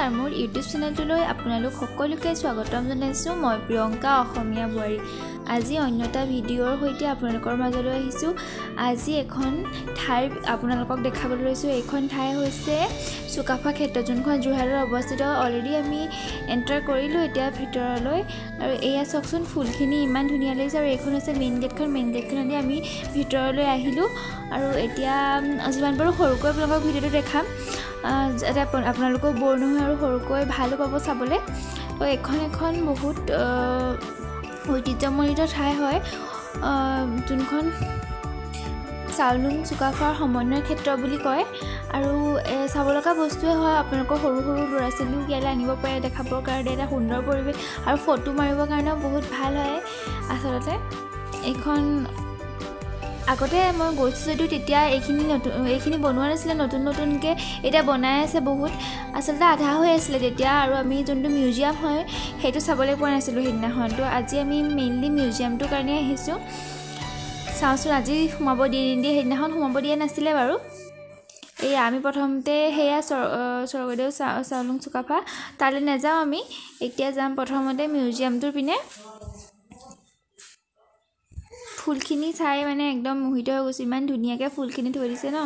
নমস্কাৰ, মোৰ ইউটিউব চেনেলটোলৈ আপোনালোক সকলোকে স্বাগতম জনাইছোঁ। মই প্ৰিয়ংকা, অসমীয়া বোৱাৰী। আজি অন্য এটা ভিডিঅ'ৰ সৈতে আপোনালোকৰ মাজলৈ আহিছোঁ। আজি এখন ঠাইৰ আপোনালোকক দেখাবলৈ লৈছোঁ। এইখন ঠাই হৈছে চুকাফা ক্ষেত্ৰ, যোনখন যোৰহাটত অৱস্থিত। অলৰেডি আমি এণ্টাৰ কৰিলোঁ এতিয়া ভিতৰলৈ। আৰু এয়া চাওকচোন, ফুলখিনি ইমান ধুনীয়া লাগিছে। আৰু এইখন হৈছে মেইন গেটখন। মেইন গেটখনেদি আমি ভিতৰলৈ আহিলোঁ। আৰু এতিয়া যিমান পাৰোঁ সৰুকৈ আপোনালোকক ভিডিঅ'টো দেখাম, যাতে আপোনালোকেও ব'ৰ নহয় আৰু সৰুকৈ ভালো পাব চাবলৈ। তো এইখন এখন বহুত ঐতিহ্যমণ্ডিত ঠাই হয়, যোনখন চাওলুং চুকাফাৰ সমন্বয় ক্ষেত্ৰ বুলি কয়। আৰু চাব লগা বস্তুৱে হয়, আপোনালোকৰ সৰু সৰু ল'ৰা ছোৱালীও ইয়ালৈ আনিব পাৰে দেখাবৰ কাৰণে। এটা সুন্দৰ পৰিৱেশ আৰু ফটো মাৰিবৰ কাৰণেও বহুত ভাল হয়। আচলতে এইখন আগতে মই গৈছোঁ যদিও তেতিয়া এইখিনি নতুন, এইখিনি বনোৱা নাছিলে, নতুন নতুনকৈ এতিয়া বনাই আছে বহুত। আচলতে আধা হৈ আছিলে তেতিয়া। আৰু আমি যোনটো মিউজিয়াম হয় সেইটো চাবলৈ পোৱা নাছিলোঁ সেইদিনাখন। তো আজি আমি মেইনলি মিউজিয়ামটোৰ কাৰণে আহিছোঁ। চাওঁচোন আজি সোমাব দিয়ে নিদিয়ে, সেইদিনাখন সোমাব দিয়া নাছিলে বাৰু। এয়া আমি প্ৰথমতে সেয়া স্বৰ্গদেউ চাওলুং চুকাফা তালৈ নাযাওঁ, আমি এতিয়া যাম প্ৰথমতে মিউজিয়ামটোৰ পিনে। ফুলখিনি চাই মানে একদম মোহিত হৈ গৈছোঁ, ইমান ধুনীয়াকৈ ফুলখিনি থৈ দিছে ন।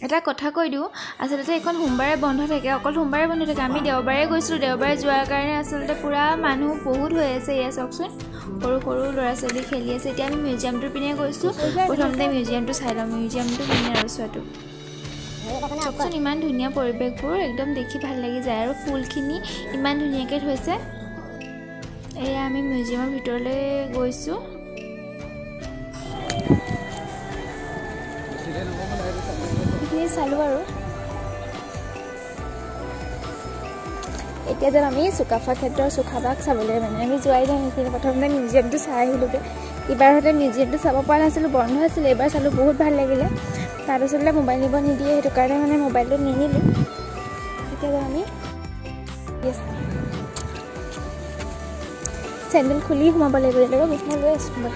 এটা কথা কৈ দিওঁ, আচলতে এইখন সোমবাৰে বন্ধ থাকে, অকল সোমবাৰে বন্ধ থাকে। আমি দেওবাৰে গৈছিলোঁ, দেওবাৰে যোৱাৰ কাৰণে আচলতে পূৰা মানুহ বহুত হৈ আছে। এয়া চাওকচোন, সৰু সৰু ল'ৰা ছোৱালী খেলি আছে। এতিয়া আমি মিউজিয়ামটোৰ পিনে গৈছোঁ। প্ৰথমতে মিউজিয়ামটো চাই লওঁ। মিউজিয়ামটো মেইন আৰু চোৱাটো। চাওকচোন ইমান ধুনীয়া পৰিৱেশবোৰ, একদম দেখি ভাল লাগি যায়। আৰু ফুলখিনি ইমান ধুনীয়াকৈ থৈছে। এয়া আমি মিউজিয়ামৰ ভিতৰলৈ গৈছোঁ। সেইখিনি চালোঁ আৰু এতিয়া যাম আমি চুকাফা ক্ষেত্ৰৰ চুকাফাক চাবলৈ। মানে আমি যোৱাই নাই সেইখিনি, প্ৰথমতে মিউজিয়ামটো চাই আহিলোঁগৈ। ইবাৰ হতে মিউজিয়ামটো চাব পৰা নাছিলোঁ, বন্ধ আছিলে। এইবাৰ চালোঁ, বহুত ভাল লাগিলে। তাৰপিছতে মোবাইল নিব নিদিয়ে, সেইটো কাৰণে মানে মোবাইলটো নিনিলোঁ। এতিয়া যাম আমি চেণ্ডেল খুলি সোমাব লাগিব। মই লৈ আছোঁ মোবাইল।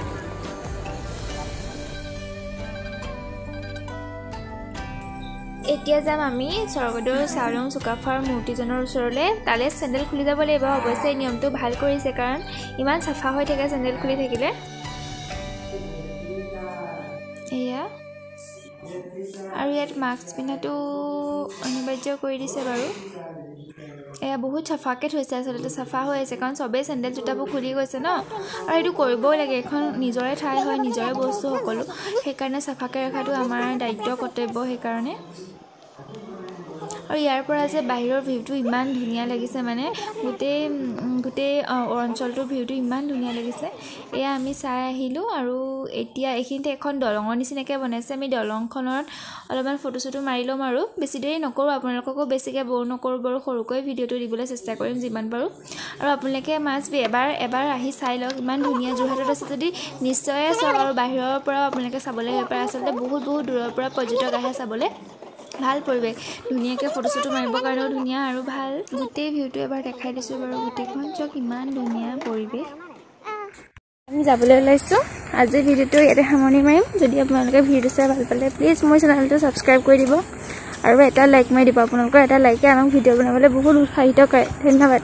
এতিয়া যাম আমি স্বৰ্গদেউ চাওলুং চুকাফাৰ মূৰ্তিজনৰ ওচৰলৈ। তালৈ চেণ্ডেল খুলি যাব লাগিব। অৱশ্যে এই নিয়মটো ভাল কৰিছে, কাৰণ ইমান চাফা হৈ থাকে চেণ্ডেল খুলি থাকিলে। এয়া আৰু ইয়াত মাস্ক পিন্ধাটো অনিবাৰ্য কৰি দিছে বাৰু। এয়া বহুত চাফাকৈ থৈছে, আচলতে চাফা হৈ আছে, কাৰণ চবেই চেণ্ডেল জোতাবোৰ খুলি গৈছে ন। আৰু সেইটো কৰিবও লাগে, এইখন নিজৰে ঠাই হয়, নিজৰে বস্তু সকলো, সেইকাৰণে চাফাকৈ ৰখাটো আমাৰ দায়িত্ব, কৰ্তব্য সেইকাৰণে। আৰু ইয়াৰ পৰা যে বাহিৰৰ ভিউটো ইমান ধুনীয়া লাগিছে, মানে গোটেই গোটেই অঞ্চলটোৰ ভিউটো ইমান ধুনীয়া লাগিছে। এয়া আমি চাই আহিলোঁ। আৰু এতিয়া এইখিনিতে এখন দলঙৰ নিচিনাকৈ বনাইছে। আমি দলংখনত অলপমান ফটো চটো মাৰি ল'ম আৰু বেছি দেৰি নকৰোঁ, আপোনালোককো বেছিকৈ ব'ৰ নকৰোঁ বাৰু। সৰুকৈ ভিডিঅ'টো দিবলৈ চেষ্টা কৰিম যিমান পাৰোঁ। আৰু আপোনালোকে মাছ এবাৰ এবাৰ আহি চাই লওক, ইমান ধুনীয়া যোৰহাটত আছে যদি নিশ্চয়ে চাওক। আৰু বাহিৰৰ পৰাও আপোনালোকে চাবলৈ আহিব পাৰে। আচলতে বহুত বহুত দূৰৰ পৰা পৰ্যটক আহে চাবলৈ। ভাল পৰিৱেশ, ধুনীয়াকৈ ফটো চটো মাৰিবৰ কাৰণেও ধুনীয়া আৰু ভাল। গোটেই ভিউটো এবাৰ দেখাই দিছোঁ বাৰু, গোটেইখন চাওক, ইমান ধুনীয়া পৰিৱেশ। আমি যাবলৈ ওলাইছোঁ। আজিৰ ভিডিঅ'টো ইয়াতে সামৰণি মাৰিম। যদি আপোনালোকে ভিডিঅ'টো চাই ভাল পালে প্লিজ মোৰ চেনেলটো ছাবস্ক্ৰাইব কৰি দিব আৰু এটা লাইক মাৰি দিব। আপোনালোকৰ এটা লাইকে আমাক ভিডিঅ' বনাবলৈ বহুত উৎসাহিত কৰে। ধন্যবাদ।